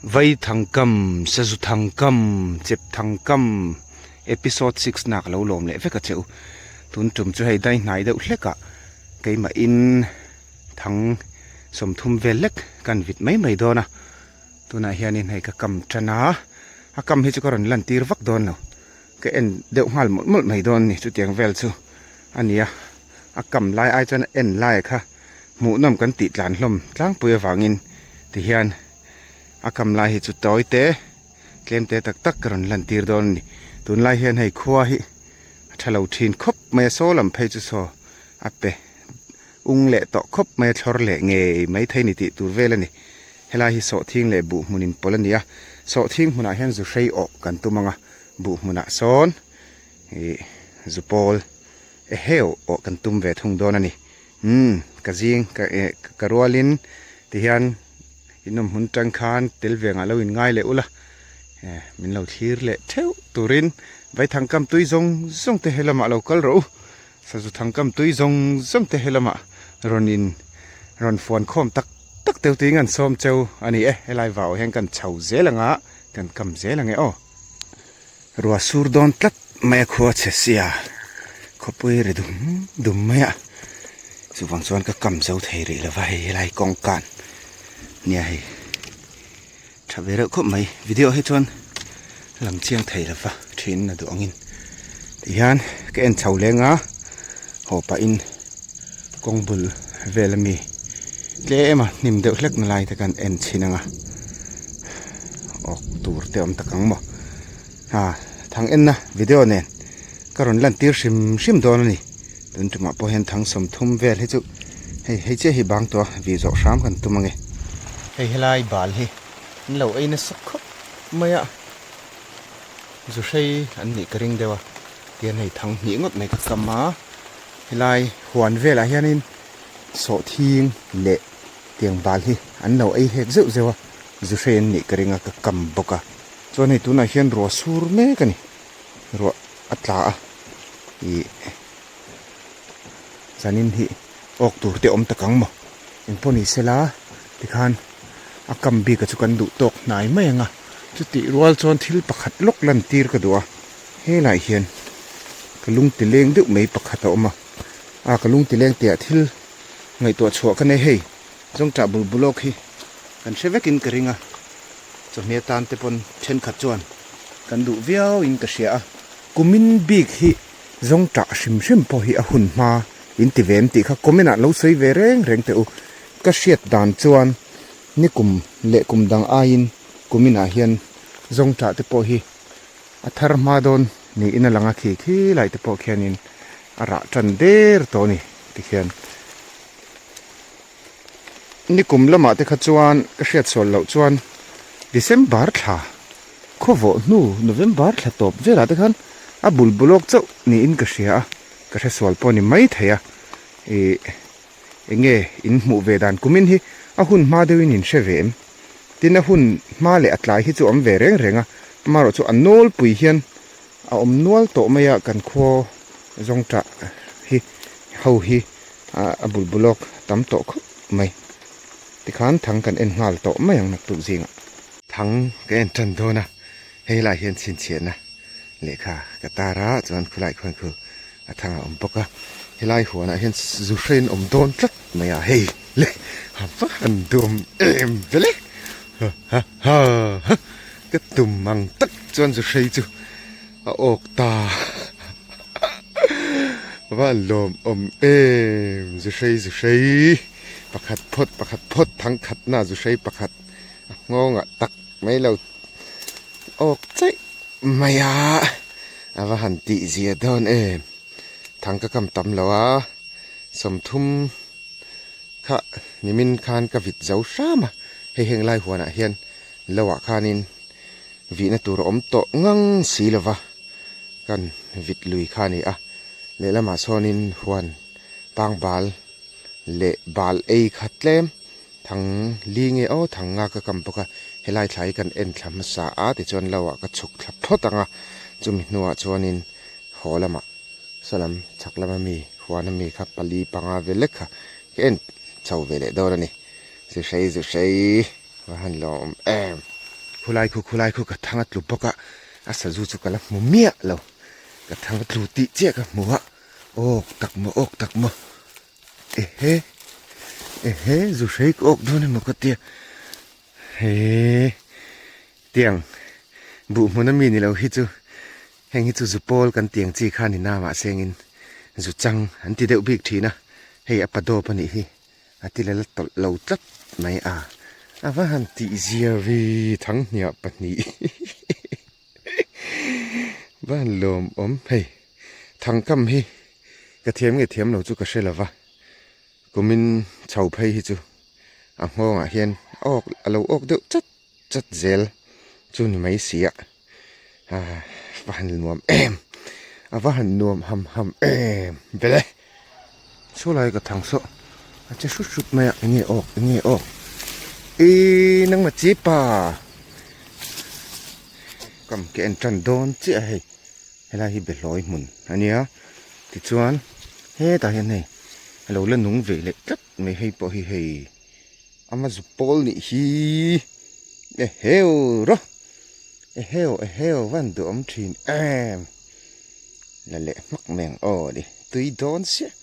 Vai Thangkam, Sazu Thangkam, Chep Thangkam episode 6 nak lo lawm leh vek a che u. Tun tum chu hei dai hnai deuh hlek ah keimah in thang 30 vel lek kan vit mai mai dawn a. Tunah hianin hei ka kam tan a, a kam hi chu ka rawn lan tir vak dawn lo. Ka en deuh nghal mawlh mawlh mai dawn ni chutiang vel chu a ni a. A kam lai ai chuan a en lai kha hmuhnawm kan tih tlan hlawm tlangpui avangin tihian a kam lai hi chu tawi te tlem te tak tak ka rawn lan tir dawn a ni. Tunlai hian hei khua hi a tha lo thin khawp mai a, saw lam phei chu saw a pe ung leh tawh khawp mai a, thlawr leh ngei mai thei ni tih tur vel a ni. Helai hi sawhthing leh buh hmun inpawlh a ni a, sawhthing hmunah hian zu hrei awh kan tum ang a, buh hmunah sawn ih zu pawl eheu awh kan tum ve thung dawn a ni. Umm ka zing ka eh ka rualin tihian inawm hmun tang khan tel ve ngah lo in ngai leh ula eh min lo thlir leh theuh turin Vaithang kam tui zawng zawng te helamah lo kal rawh u. Sazu thangkam tui zawng zawng te helamah rawn in rawn fuan khawm tak tak deuh tuin an sawm cheu a ni e. Helai vauah hian kan chho zel ang a, kan kam zel ang e aw. Ruah sur dawn tlat mai a khua chhe sia, khawpui ri dum dum mai a, chuvang chuan ka kam zo thei rih lova hei helai kawngkan nia hei tha ve reuh khawp mai video hi chuan lam chiang thei lova thin a duh angin tihian ka en chho leng a haw pahin kawng bul vel ami tlem a hnim deuh hlek na lai te kan en chhin ang a awk tur te awm tak ang maw ha thang enna video nen ka rawn lan tir hrim hrim dawn a ni tun tumah pawh hian thang 30 vel hi chu hei hei chiah hi bang tawh a vih zawh hram kan tum ang e. Hei helai bal hi an lo ei nasa khawp mai a, zu hrei an nih ka ring deuh a, tihian hei thang hnih ngawt mai ka kam a, helai huan velah hianin sawhthing leh tiang bal hi an lo ei hek zeuh zeuh a, zu hrei an nih ka ring a ka kam bawk a, chuan hei tunah hian ruah sur mek a ni, ruah a tla a ih zanin hi awk tur te awm tak ang maw engpawh ni sela tikhan a kam bik a chu kan duh tawk hnai mai ang a chutih rual chuan thil pakhat lawk lan tir ka duh a helaiah hian ka lung ti leng deuh mai pakhat a awm a a ka lung ti leng tih ah thil ngaihtuah chhuah ka nei hei zawngṭah bul bul awk hi kan hre vekin ka ring a chawhmeh atan te pawn thenkhat chuan kan duh viau in ka hria a kumin bik hi zawngṭah hrim hrim pawh hi a hun hma in ti ve em tih kha comment ah lo sawi ve reng reng teh u. Ka hriat dan chuan ni kum leh kum dang aiin kumin ah hian zawngṭah te pawh hi a thar hma dawn niin a lang a khi khi lai te pawh khianin a rah tan der tawh a ni tikhian ni kum lamah te kha chuan ka hriat sual loh chuan December thla khawvawh hnu November thla tawp velah te khan a bul bul awk chauh niin ka hria a ka hre sual pawh a ni mai thei a ih eng nge in hmuh ve dan kumin hi a hun hma deuhin in hre ve em tin a hun hma leh a tlai hi chu a awm ve reng reng a amaherawhchu a nawlpui hian a awm nual tawh mai a kan khaw zawngṭah hi ho hi a bul bul awk tam tawh khawp mai tikhan thang kan en nghal tawh mai ang naktuk zingah. Thang ka en tan dawn a hei lai hian chhinchhiahna lehkha ka tar a chuan khulai khuan khu a thang a awm bawk a helai huanah hian zu hrein awm dawn tlat mai a hei le a va han duam em vele ha ha ha ka tum ang tak chuan zu hrei chu a awk ta va han lawm awm em zu hrei zu hrei pakhat phawt pakhat phawt thang khatna zu hrei pakhat a nghawngah tak mai lo awk chaih mai a a va han tih zia dawn em thang ka kam tam lo a 30 kha nimin khan ka vit zo hram a hei heng lai huanah hian lo ah khanin vihna tur a awm tawh ngang si lo va kan vit lui kha a ni a lehlamah sawnin huan pangbal leh bal ei kha tlem. Thang li nge aw thang nga ka kam bawk a, helai thla hi kan en thla hmasa a tichuan lo ah ka chhuk thla phawt ang a, chumi hnuah chuanin haw lamah saw lam chhak lama mi huan ami kha pali panga vel lek kha ka en chho ve leh dawn a ni. Zu hrei zu hrei va han lawm em. Khulai khu khulai khu ka thang a tlu bawk a, a sazu chu ka la hmu miah lo. Ka thang a tlu tih chiah ka hmu a, awk tak maw awk tak maw ehe ehe zu hrei ka awk dawn emaw ka tia he tiang buh hmun ami ni lo hi chu heng hi chu zu pawl kan tiang chi kha ni na mahsengin zu chang an ti deuh bik thin a, hei a pa dawp a nih hi. A ti la tawlh lo tlat mai a, a va han tih zia vi thanghniah pahnih va han lawm awm hei thangkam hi ka thiam nge thiam lo chu ka hre lo va kumin chho phei hi chu a nghawngah hian awk a lo awk deuh chat chat zel chu ni mai si a va han nuam em a va han nuam ham ham em bele chulai ka thang saw a che hrut hrut mai a enge awk enge awk ih nangmah chi pa kam ke en tan dawn chiah a hei helai hi behlawi hmun a nia tichuan hetah hian hei a lo la nung ve leh tlat mai hei pawh hi hei. Ama zu pawl nih hi eheu rawh eheu eheu van duhawm thin em la leh hmak mai ang aw ni tui dawn chiah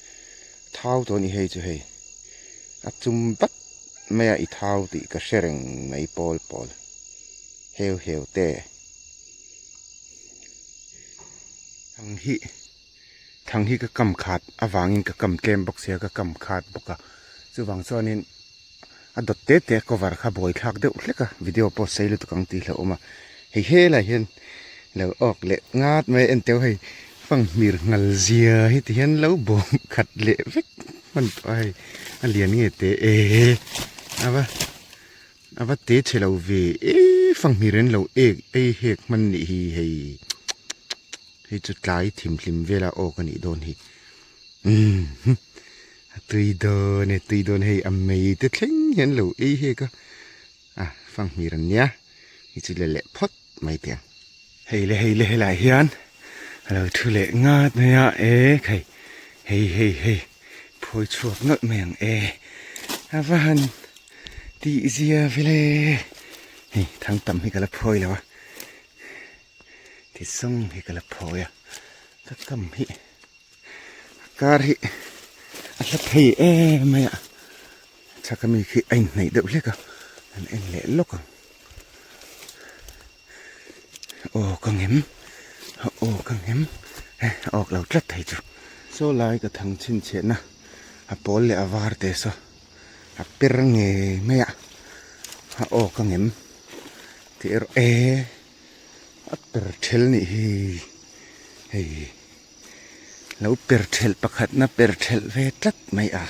thau tawh a ni hei chu hei a chum vat mai a i thau tih ka hre reng mai pawl pawl heu heu te thang hi thang hi ka kam khat avangin ka kam tlem bawk sia ka kam khat bawk a chuvang chuanin a dawt te te cover kha buai thlak deuh hlek a video pawh sei lutuk ang tih hlauhawm a hei helai hian lo awk leh ngat mai a en teuh hei fanghmir nghal zia hi ti hian lo bawm khat leh vek hman tawh a hei a lian nge teh e a va a va te chhe lo ve e fanghmir an lo ek ei hek hman nih hi hei. Hei chu tlai thimhlim vela awk a nih dawn hi umm a tui dawn e tui dawn hei a mei te thleng hian lo ei hek a a fanghmir an nia hei chu la leh phawt mai teh ang. Hei le hei le helaiah hian a lo thu leh ngat mai a e khai hei hei hei phawi chhuak nawlh mai ang e a va han tih zia vele hei thang tam hi ka la phawi lo a. Ti zawng hi ka la phawi a ka kam hi a kar hi a hla phei em mai a chhak ami khi a inhnaih deuh hlek a an en leh lawk ang aw ka ngem aw ka ngem a awk lo tlat thei chu saw lai ka thang chhinchhiahna a pawl leh a var te saw a per ngei mai a a awk a ngem tih erawh e a per ṭhel nih hi hei lo per ṭhelh pakhat na per ṭhelh ve tlat mai a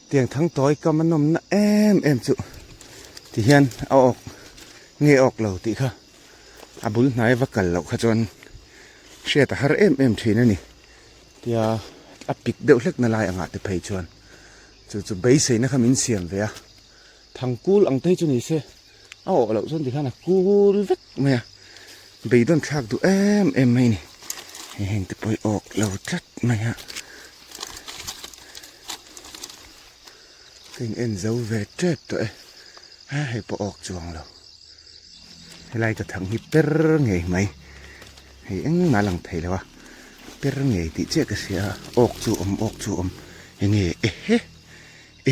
tiang thang tawi kam a nawmna em em chu ti hian a awk nge awk lo tih kha a bul hnai va kal loh kha chuan hriat a har em em thin a ni tia a pik deuh hlek na lai angah te phei chuan chu chu beiseina kha min siam ve a thang kul ang te hi chu ni se. A awh loh chuan tikhan a kul vek mai a, beidawn thlak duh em em mai a ni. Hei heng te pawh hi awk lo tlat mai a, ka in en zo ve tep tawh e, ha hei pawh awk chuang lo. Helai ka thang hi per ngei mai, hei engmah a lang thei lo a, per ngei tih chiah ka hria a, awk chu awm awk chu awm enge ehe.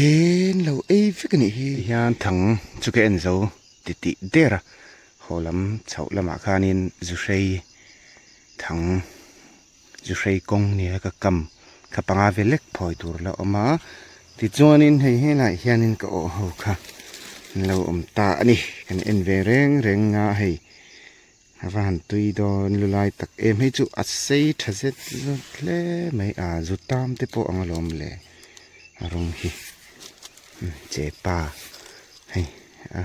En lo ei vek a nih hi. Tihian thang chu ka en zo ti tih der a, haw lam chhoh lamah khanin zuhrei thang zuhrei kawng nia ka kam kha panga vel lek phawi tur la awm a, tichuanin hei helaiah hianin ka awh ho kha an lo awm ta a ni, kan en ve reng reng a hei. A va han tui dawn lu lai tak em hei chu a sei tha zet zawt hle mai a zu tam te pawh ang alawm le a rawng hi che pa hei a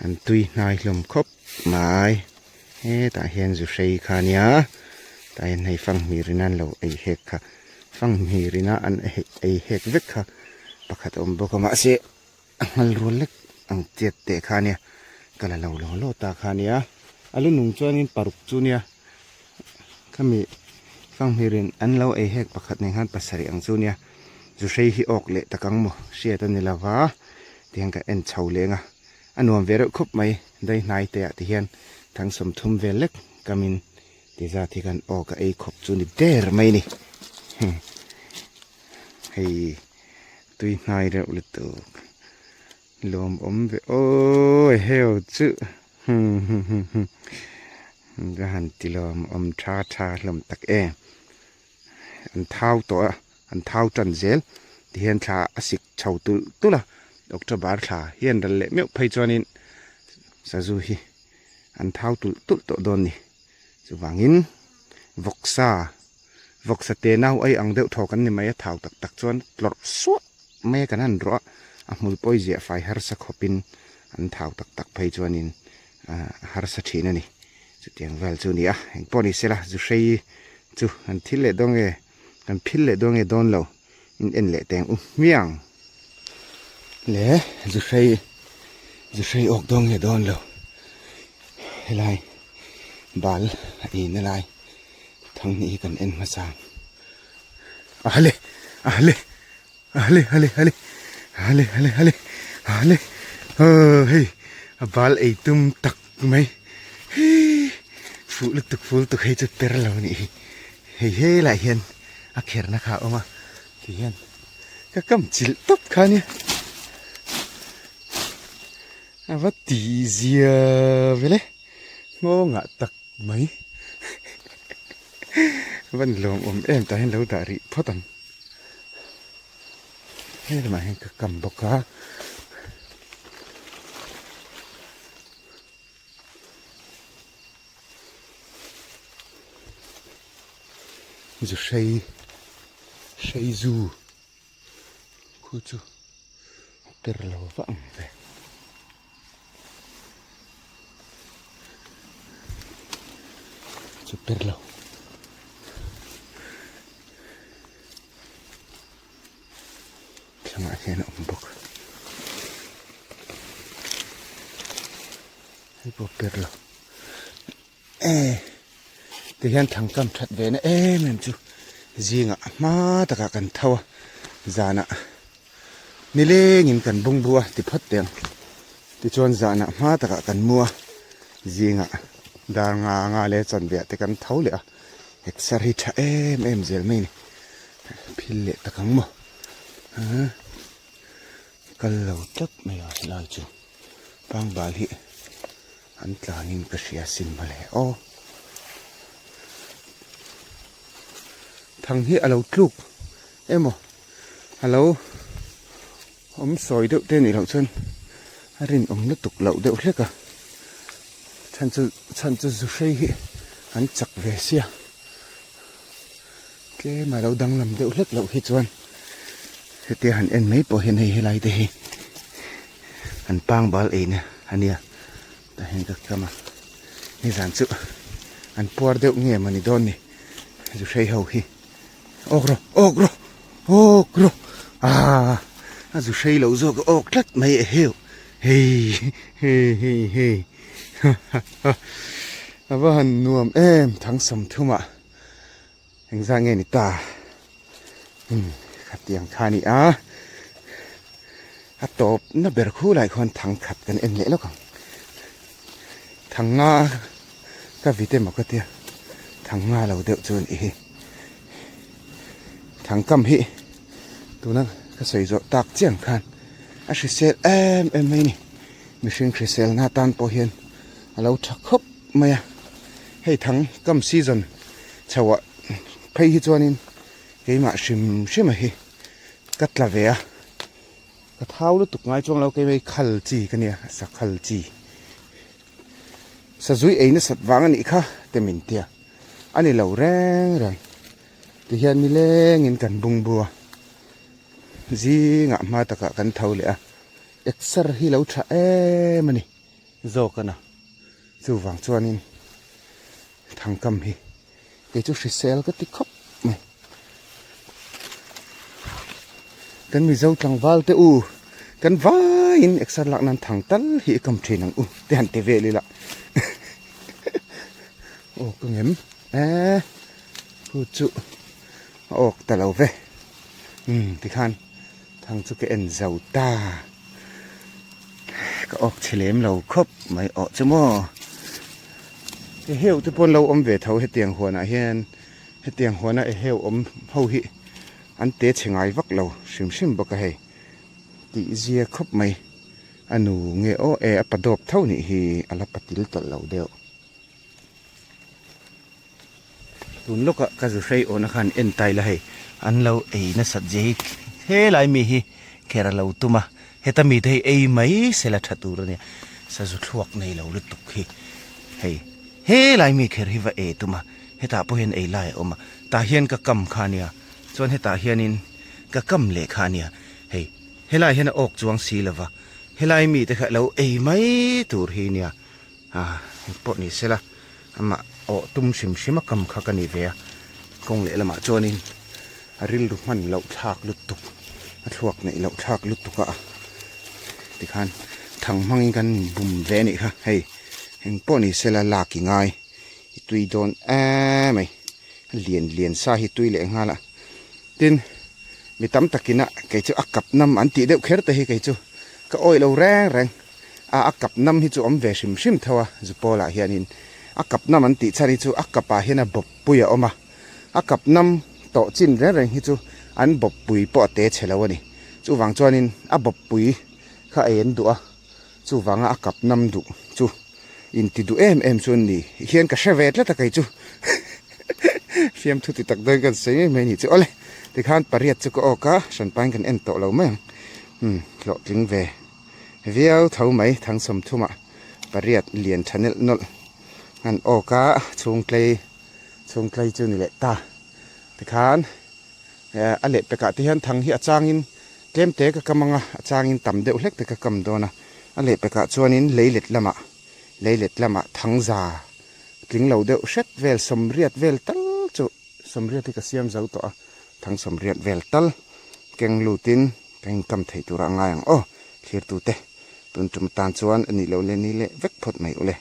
an tui hnai hlawm khawp mai hetah hian zu hrei kha ania tah hian hei fanghmir in an lo ei hek kha fanghmir ina an ei hek vek kha pakhat a awm bawk a mahse A nghal rual lek ang chiat teh kha ania ka la lo lo lo ta kha ania a lu nung chuanin paruk chu nia khami fanghmirin an lo ei hek pakhat nen khan pasarih ang chu nia zu hrei hi awk leh tak ang maw hriat a ni lova tihian ka en chho leng a. A nuam ve reuh khawp mai dai hnai te ah ti hian thang 30 vel lek kamin ti zat hi kan aw ka ei khawp chu ni der mai ni. Hei tui hnai reuh lutuk lawmawm ve aw heo chu ka han ti lawmawm tha tha hlawm tak em an thau tawh a an thau tan zel tihian thla a sik chho tulh tulh a October thla hian ral leh meuh phei chuanin sazu hi an thau tulh tulh tawh dawn a ni chuvangin vawksa vawksa te nau ei ang deuh thaw kan ni mai a thau tak tak chuan tlawrh suah mai a kan han rawh a a hmul pawi ziah fai harsa khawpin an thau tak tak phei chuanin a harsa thin a ni. Chutiang vel chu a ni a, engpawh ni sela zu hrei chu kan thil leh dawn nge, kan phil leh dawn nge dawn lo in en leh teng u hmiang le zu hrei zu hrei awk dawn nge dawn lo helai bal a in a lai thang hnih hi kan en hmasa a hale a hale Hale hale hale hale hale hale hale aw hei a bal ei tum tak mai hii fuh lutuk fuh lutuk hei chu per lo anih hi hei helaiah hian a kherna kha a awm a ti hian ka kam chilh tawp kha ania a va tih zia vel e nghawngah tak mai va ni lawmawm em tah hian lo dah rih phawt ang. He lamah hian ka kam bawk a. Zu hrei hrei zu khu chu a per lo vak ang ve. Chu per lo. Thlangah hian a awm bawk. Hei pawh per lo. E ti hian thlang kam that ve na em em chu zingah hma takah kan tho a zanah nilengin kan bungbu a ti phawt teh ang tichuan zanah hma takah kan mu a zingah dar nga nga leh chanve ah te kan tho leh a exer hi tha em em zel mai a ni phil leh tak ang maw kal lo tlat mai a helai chu pangbal hi an tlanin ka hria sin mawle aw thang hi a lo tluk emaw a lo awm sawi deuh te nih loh chuan a rinawm lutuk loh deuh hlek a chhan chu chhan chu zu hrei hi an chak ve sia tlem a lo danglam deuh hlek loh hi chuan hetia han en mai pawh hian hei helai te hi an pangbal eina a nia tah hian ka kam a nizan chu an puar deuh nge mawni dawn ni zu hrei ho hi. Awk rawh awk rawh awk rawh aaa a zu hrei loh zawk a awk tlat mai e heu hei hei hei hei ha ha ha a va han nuam em thang 30 ah engzah nge ni ta umm khatiang kha a ni a a tawp na ber khu lai khuan thang khat kan en leh lawk ang thang nga ka vit emaw ka tia thang nga lo deuh chu a nih hi thang kam hi tuna ka sawi zawh tak chiang khan a hrisel em em mai a ni mihring hrisel na tan pawh hian a lo tha khawp mai a hei thang kam season chho ah phei hi chuanin keimah hrim hrim a hi ka tla ve a ka thau lutuk ngai chuang lo keimah hi khal chi ka nia sa khal chi sazui ei nasat vang a nih kha te min tia a ni lo reng reng tihian nilengin kan bungbu a zingah hma takah kan tho leh a exer hi lo tha em a ni zawk a na chuvang chuanin thangkam hi kei chu hrisel ka ti khawp mai kan mizo tlangval te u kan vaiin exer lak nan thang tal hi i kam thin ang u te han ti vel ila aw ka ngem e chu chu a awk ta lo ve umm tikhan thang chu ka en zo ta. ka awk chhe lem lo khawp mai awh chu maw. Eheu te pawh an lo awm ve tho hetiang huanah hian hetiang huana eheu awm ho hi an te chhe ngai vak lo hrim hrim bawk a hei tih zia khawp mai a nu nge aw e a pa dawp tho nih hi a la patil tawlh lo deuh. Tun lawkah ka zu hrei awhna khan en tai la hei an lo ei nasat zia hi helai mi hi kher a lo tum a heta mite hi ei mai se la tha tur a nia sazu thluak nei lo lutuk hi hei helai mi kher hi va ei tum a hetah pawh hian ei lai a awm a tah hian ka kam kha a nia chuan hetah hianin ka kam leh kha a nia hei helai hian a awk chuang si lova helai mite kha lo ei mai tur hi nia. A pawh ni sela amah awh tum hrim hrim a kam kha ka ni ve a, kawng lehlamah chuanin a rilru hman loh thlak lutuk a thluak neih loh thlak lutuk a tikhan thang hmangin kan bum ve anih kha hei eng pawh ni sela lak i ngai i tui dawn em mai a lian lian sa hi tui leh nghal a tin mi tam takin a kei chu a kap nam an tih deuh kher te hi kei chu ka awih lo reng reng. A a kap nam hi chu awm ve hrim hrim tho a, Zupawl ah hianin a kap nam an tih chhan hi chu a kap ah hian a bawp pui a awm a, a kap nam tawh chin reng reng hi chu an bawp pui pawh a te chhe lo a ni. Chuvang chuanin a bawp pui kha ei an duh a, chuvanga a kap nam duh chu inti duh em em chu an ni hian ka hre ve tlat a kei chu fiamthu ti tak dawn kan sawi mai mai ni chu awle tikhan pariat chu ka awk a, hranpain kan en tawh lo mai ang umm hlawhtling ve. Viau tho mai thang sawmthumah pariat lian tha nelh nawlh an awk a chhungtlei chhungtlei chu ni leh ta tikhan a lehpekah te hian thang hi a changin tlem te ka kam anga a changin tam deuh hlek te ka kam dawn a a lehpekah chuanin leilet lamah leilet lamah thang za tling lo deuh hret vel sawmriat vel tal chu Sawmriat hi ka siam zo tawh a, thang sawmriat vel tal keng lutin ka inkam thei turah a ngai ang aw, thlirtute tun tum atan chuan a nih loh leh ni leh vek phawt mai ule.